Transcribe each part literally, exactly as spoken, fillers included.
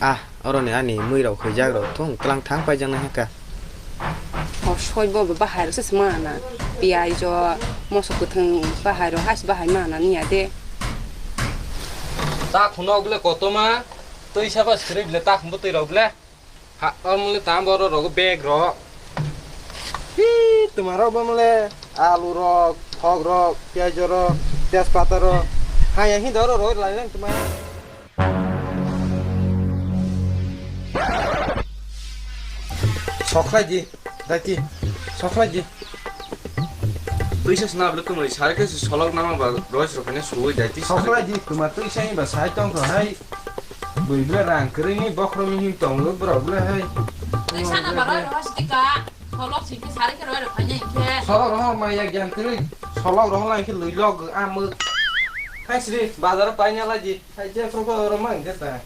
Ah, oroni ani mui rok hwijak rok thung tlang thang paijak nai haka. O soi bo bahai rok se sma na. Piyaj o moso kwthwng bahai rok hais bahai ma na niya de. Ta khunok bile kotoma, twi saba sri bile ta khumbo twi rok bile. Ha, amle tam boro rogo bag ro. Hi, tumaro bamle alu rok, thok rok, piyaj rok, tejpata rok. Ha, ya hi doro ro lai lang tuma. Soklai di, daki. Soklai di. Tuisa sna bele tumai sare ke solok nama ba rois rokene suwi daki. Soklai di, tuma tuisa ba sai tong ko hai. Bui bla rang kering ni bokhro mi him tong lo bro bla hai. Tuisa na ba rois rokene sika. Solok sing ke sare ke rois rokene ke. Solok roho ma ya gyan kering. Solok roho lang ke lui log amuk. Hai sri bazar paina laji. Hai je pro pro ro mang ke ta.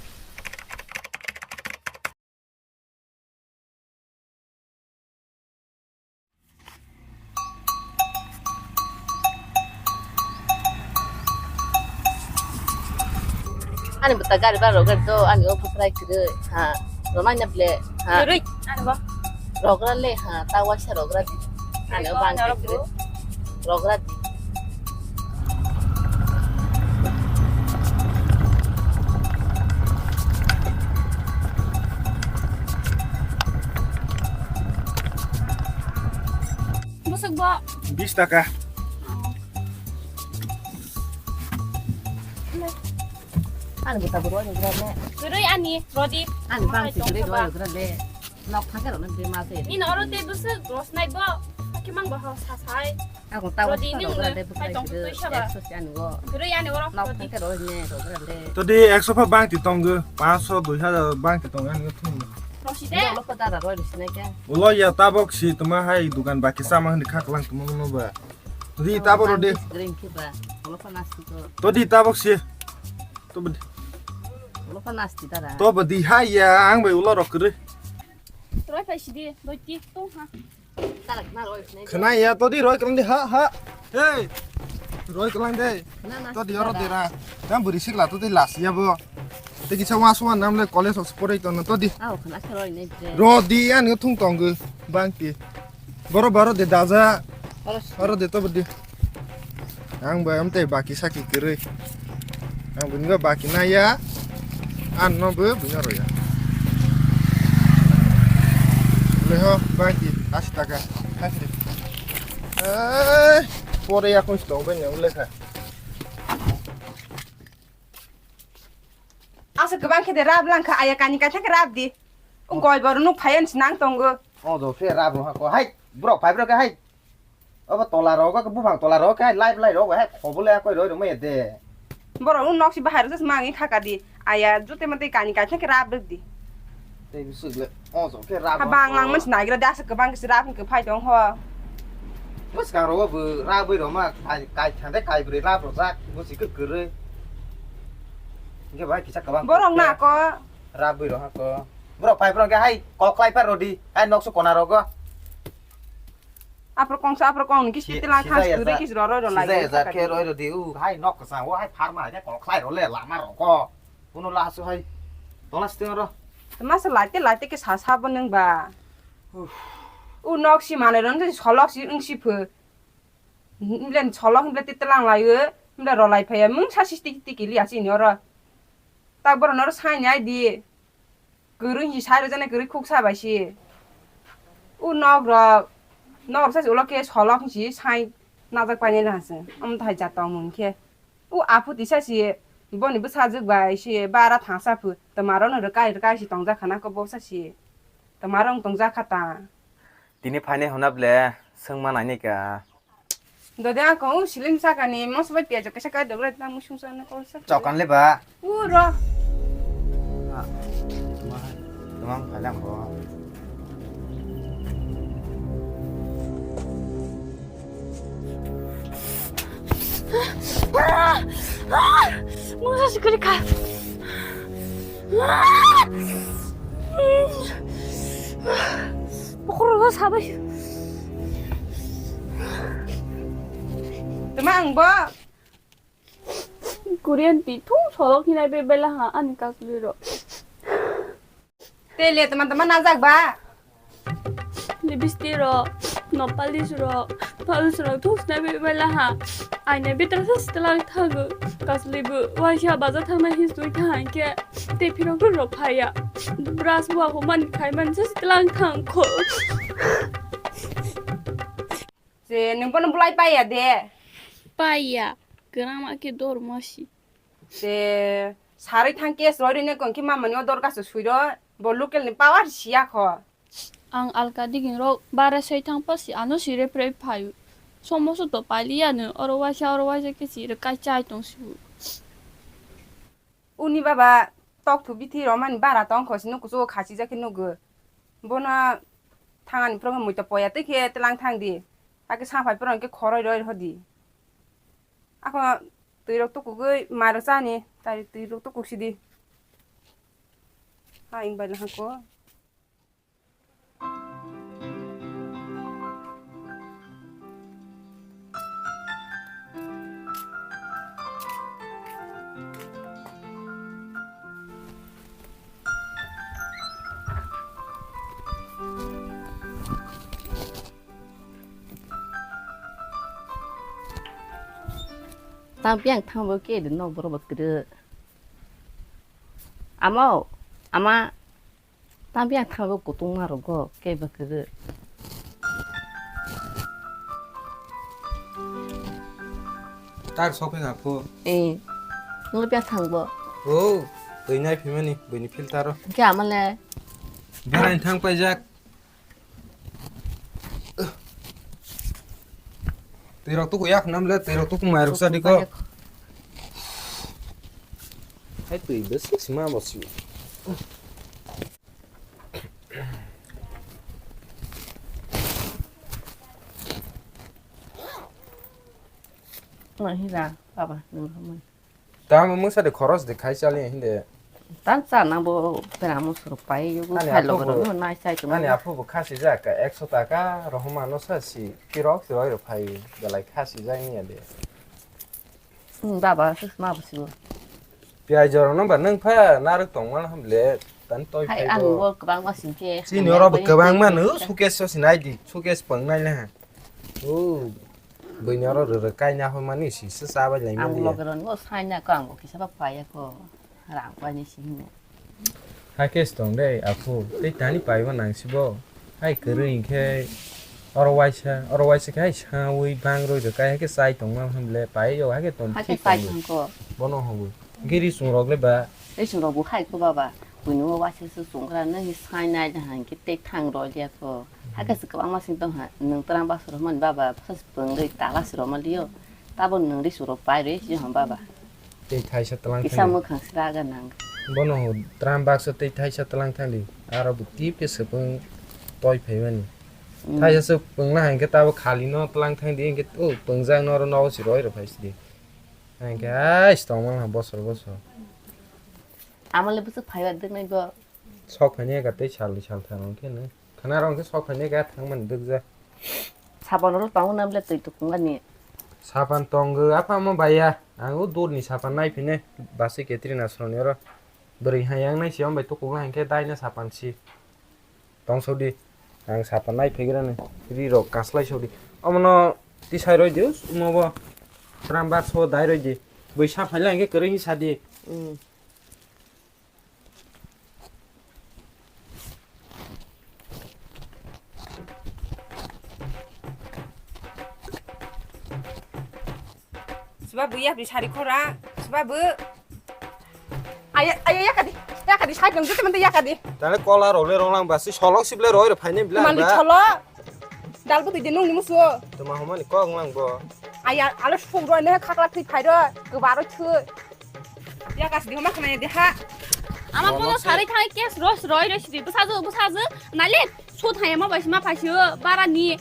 Ani bwta gari ba rogre do, ani o bwsrai kwrwi, ha, romai na ble, ha. Kwrwi, ani bo. Rogra le, ha, ta waisa rogra di. Ani o bang kwrwi. Rogra di. Bwswk bo? Bis taka. Ani bwta bwrwi ni bwrwi le. Kwrwi ani, rodi. Ani bang kwrwi rodi le. Nok thangke rok nang bema se. Nini oro tei bwswk rosnai bo. Hakhe mang bo ha sasai. Ako ta rodi wasa ni rok nang le, de hai bukai tong se tui saba. Ekso se ani go. Kwrwi ani oro nok rodi. Thangke rok ne rok le. Todi ekso pha bang ti tongo, panch so, dui hajar bang ti tongo ani thum. Rosi de. Ulo ko dara roi sinai ke. Ulo ya tabok si tuma hai dukan baki sama hini khaklang tuma no ba. Ri tabok rodi. Green ki ba. Ulo ko nasti ko. Todi tabok si. To bedi. Ulo ko nasti dara. To bedi hai ya ang bai ulo rok kwrwi. Roi phai sidi, doi tik tong ha. Khna ya, to di roi kwlang di, ha, ha. Hey. Roi kwlang de. To di oro dera. Tam buri sikla to di las ya bo. Te kisa wa suan nam le college of sport to na to di. Ro di an thung tong gu bang ti. Boro boro de daja. Oro de to di. Ang ba am te baki saki kwrwi. Ang bini ba baki naya. An no bo bini oro ya. Leho baki asi taka. Asi. Eh, pore ya kun stong ben ya lekha. Asa kwbang khe de rap lang kha, aya kani kaisa khe rap di. Goi bor nuk phai ang sinang tongo. O do khe rap rw ha ko. Hai, borok phai borok khe hai. Obo tola rogo, buphang tola rogo khe live live rogo hai khobole akoi roi rwmaya de. Borok nok si bahai rok se mangi khaka di. Aya jute mate kani kaisa khe rap rwk di. Tei bwswk le o jok khe rap. Ha bang lang mansi nagira de asa kwbang khe rap hwnkhe phai tong ho. Bwskang rogo bo rap bai roma kai kai thande kai bwrwi rap rojak bo si kwrwi. Hwnkhe bai kisa kwbang. Borok na ko. Rap bai roha ko. Borok phai borok khe hai kok khlai phar rodi. Hai nok su kona rogo. Aphro kongsa, aphro kong ni kisi tila khas kwrwi kisi roro ro lai. Sijai jar khe roi rodi u hai nok kwchang o hai pharma hai kok khlai ro le lama rogo. Kuno lasu hai. Tola siteng ro. Masa laite laite khe sa sa bo nung ba. Uf. U nok si manai ron solok si wng si phu. Mble solok mble titelang lai o. Mble ro lai phai ya mung sa si tiki tiki li asi ni oro. Tak boro noro sai ni ai di. Kwrwi hinsi sai rwjaknai kwrwi khuksa bai se. O nok rok, nok rok sai se ulo khe solok hinsi sai najak painai rwha se. Omo thai jat tong mung khe. O aphuti sai se boni bwsajwk bai se bara thangsa phu. Twmarok no rwkai rwkai se tongjak kha na khe bo sai se. Twmarok wng tongjak kha ta. Tini phainai hwnna ble swngma nainai ka. Dode ang kong siling sakani moso bai piyaj kaisa kai dogre tang musung sa na kol sa. Chokan le ba. U ro. Tumang phalang ro. Musa sikali ka. Bokhorok sabai. Tama ang bo. Korean ti thung solok hinai be bela ha ani kasli ro. Tei le tama tama najak ba? Lipstick rok, nail polish rok, falus rok thuk swnai bai bai laha. Aina bitra sa sitlang thago. Kasli bu waisa baja thangna hi sui thang ke. Tei phirok rok phaya. Brush bu ako man khai man sa sitlang thang kho. Je nwng bono bulai paiya de. Paiya. Gwnang ma khe dor ma si. Je sarwi thang case roi rine kon khe mamani o dor kaso sui ro. Bo local ni power siya kho. Ang alka digin rok bare sai thang pa si ano si re pre phayu. Somo su to paliya no oro waisa oro waisa khe si re kai chai tong si. Uni baba tok thu bithi romani bara tong kho si nuku chu khasi jakhe nugu. Bono thangani program muita poya tei khe tlang thang di. Ake sa phai program khe khoroi roi hodi. Ako twi rok tukugwi mai rok chani tai twi rok tukuk sidi. Ha ing bai lahang ko. Tang piang thang bo ke de nok borok bo kwrwi. Amo, ama, tang piang thang bo kutung ma rogo ke bo kwrwi. Tak sopeng aphu. Eh, nung piang thang bo. Oh, twi nai phimani, buini filter o. Ke ama le. Berai thang paijak. Twi rok tuku yak nam le, twi rok tuku mai rok sa di ko. Hai twi besi sima bo si. Nang hila, baba, nang hamai. Tamo mungsa de khoros de khai chali hinde. Tan cha nang bo pera mo suru pai yugo Ani khai lo aphu bo, no nai sai to ani aphu bo khasi ja ka ekso taka rohoma no sa si kirok si roi ro phai belai khasi ja ni de. Hmm, baba sus ma bo sibo. Piyaj jora no ba nang pha naruk tong mal ham le tan toi Hai phai ang go. Bo kwbang ma sing khe. Chini oro bo kwbang ma no suitcase so sinai di suitcase pang nai le ha. Oh, buini oro rwrwk kaina hwnmani singsa chabai laimani. Ang loge rwngo saina ko ang bo kisa ba paiya ko rang paini si hwnwi. Hakhe se tong de aphu, tei tani paibo nang sibo. Hai kwrwi hinkhe oro waisa, oro waisa khe hai sawi bang rwi rwkai hakhe chai tongma hwnle pai yo hakhe tong Hakhe thik chai tongo. Thangko. Bono hwnwi. Giri chwng rok le ba. Tei chwng rok bo hai ko baba. Buini o waisa se chwng kra nang hi sai nai da han khe tei thang roi liya ko. Hakhe se kwbangma sing tong ha. Nwng twrang baksa rok mani baba bwsa se pwngwi tala se roma liyo. Tabo nwng ri chwng rok pai roi si hwn baba. Tei thaisa twlang Kisa thang di. Mwkhang sra ga nang. Bono ho twrang baksa tei thaisa twlang thang di. Aro bo tip khe se pwng toi phai mani. Mm. Thaisa se pwngla hai khe tabo khali no twlang thang di. Hinkhe o pwngjak no oro nogo se roi rw phai si di. Hinkhe ai se tong mang ha bosor bosor. Amale bwswk phaiba dwknai bo. Sok phainai ka tei sal ni sal thang wngkhe no. Khana rok khe sok phainai ka thangmani dwkjak. Sapan rok tongo na bwle twi tukungani. Sapan tongo aphano baiya. Ang o durni sapan nai phine basi Katrina sroni oro. Bwrwi hai yang nai si ombai tukung hai khe daina sapan si. Tong sodi. Ang sapan nai phegrani. Ri rok kaslai sodi. Omono tisai roi di, umo bo. Tram bakso dai roi di. Bwisa phaila hingke kwrwi hi sadi. Mm. Siba bui yapri sari khora, siba bu. Aya, aya, yakadi, yakadi, sai tong jete mante yakadi. Tale kola role rolang basi solok sible roi re phaine bila Mali ba. Cholo. Dal bu tui de nung ni musu. Tuma homani kok lang bo. Aya, alo suk roi ne khakla thui phai ro, gubaro thui. Ya gas di homa khna de ha. Ama bono sari thai kes ros roi roi sidi. Bwsajwk, bwsajwk. Nale, so thai ma bai ma phai sio, bara ni.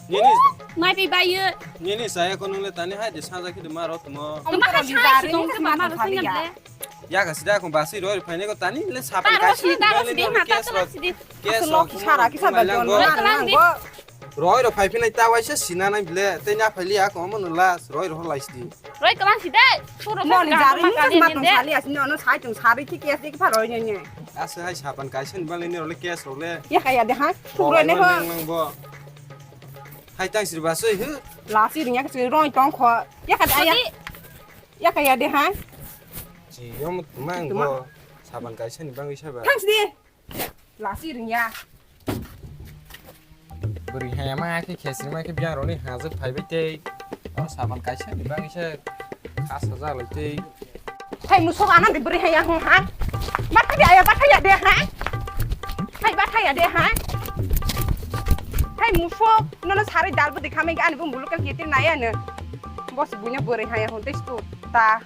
Nini. Nai bai bai. Nini saya ko nungle tani hai de saja ki de maro tumo. Tuma ka sa si dong ke mama ro singa le. Ya ga sida ko basi roi phai ne ko tani le sapan kai. Taro si, taro si, ma ta taro si. Kes ro sara ki saban don ma lang go. Roi rok phai phinai ta waisa sina nai bile, tei na phai liya ko mono las, roi rok lai sidi. Roi kalan si dai, suro Noni sa jarui kaham ni kali chasma ni tong de. Sali asini ono sai tong sari ki kes de ki pha roi nene. Asa hai sapan kaisa ni bang le ne role kes role. Ya kaya de ha, Roi suro ne nang ho. Nang bo. Hai tang sir ba soi hu. Lasi ringya ke roi tong kho. Ya kaya ya. Adi. Ya kaya de ha. Ji yom mang Tuma. Bo. Sapan kaisa ni bang isa ba. Thanks di. Lasi ringya. Bwrwi haya ma khe khesri ma khe biyang rokni hajak phaibai tei. O sapan kaisa ni bagwi se kha sajak lai tei. Hai musok anandi bwrwi haya hung ha. Bathai aya bathai ya de ha. Hai bathai ya de ha. Hai musok nono sari dal bwdi khamai ani bumbu lokal kiti nai ano. Bos bunya bwrwi haya hung tei stu ta.